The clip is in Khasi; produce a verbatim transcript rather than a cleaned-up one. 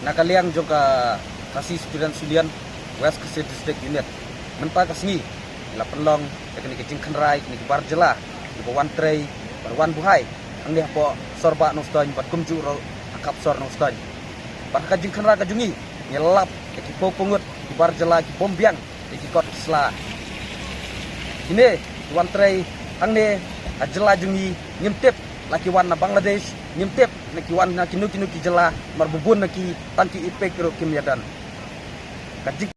Na ka liang jong ka Khasi Students' Union, West Khasi District Unit, mynta ka sngi ngi la pynlong ïa kane ka jingkhynra ïa kine ki bar jylla kiba wan trei bad wan buhai hangne hapoh Sorbah Nongstoiñ bad kumjuh ruh ha Khapsor Nongstoiñ. Bad ha ka jingkhynra ka jong ngi, ngi lap ïa ki phew phew ngut ki bar jylla ki bym biang ïa ki kot ki sla. Kine ki wan trei hangne ha jylla jong ngi, ngim tip la ki wan na Bangladesh, ngim tip la ki wan na kino kino ki jylla, namar ba bun na ki tang ki e-pick ruh kim ïadon. Ka jing